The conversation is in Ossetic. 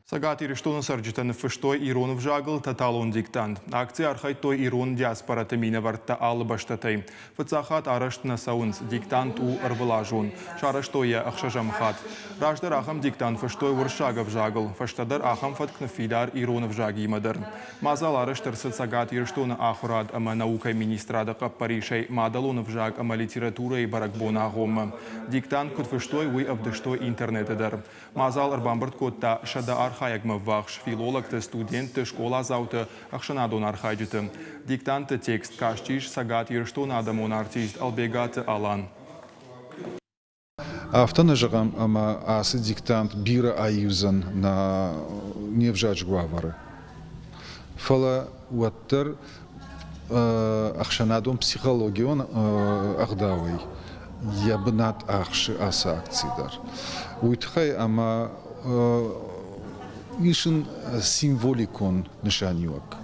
Цӕгат Ирыстоны цӕрджытӕ ныффыстой ирон ӕвзагыл тоталон диктант. Акцийы архайдтой ирон диаспораты минӕвӕрттӕ алы бӕстӕтӕй. Фыццаг хатт арӕзт нӕ цӕуынц, диктант у ӕрвылазон. Сарӕзтой йӕ ӕхсӕзӕм хатт. Раздӕр ахӕм диктант фыстой уырыссаг ӕвзагыл, фӕстӕдӕр ахӕм фӕтк ныффидар ирон ӕвзагимӕ дӕр. Мадзал арӕзт ӕрцыд Цӕгат Ирыстоны ахуырад ӕмӕ наукӕйы министрады хъӕппӕрисӕй мадӕлон ӕвзаг ӕмӕ литературӕйы бӕрӕгбоны агъоммӕ. Диктант куыд фыстой, уый ӕвдыстой интернеты дӕр. Мадзал ӕрбамбырд кодта 100 архайӕгмӕ ввахс филологты, студентты, скъоладзауты, ӕхсӕнадон архайджыты. Диктанты текст кастис Цӕгат Ирыстоны адӕмон артист Ӕлбегаты Алан. Афтӕ нӕ зӕгъӕм, ӕмӕ ацы диктант бирӕ аивдзӕн нӕ не взаджы уавӕры. Фӕлӕ уӕддӕр ӕхсӕнадон психологион ӕгъдауӕй йӕ бынат ахсы ацы акци дӕр. Уый тыххӕй ӕмӕ ис ын символикон нысаниуӕг.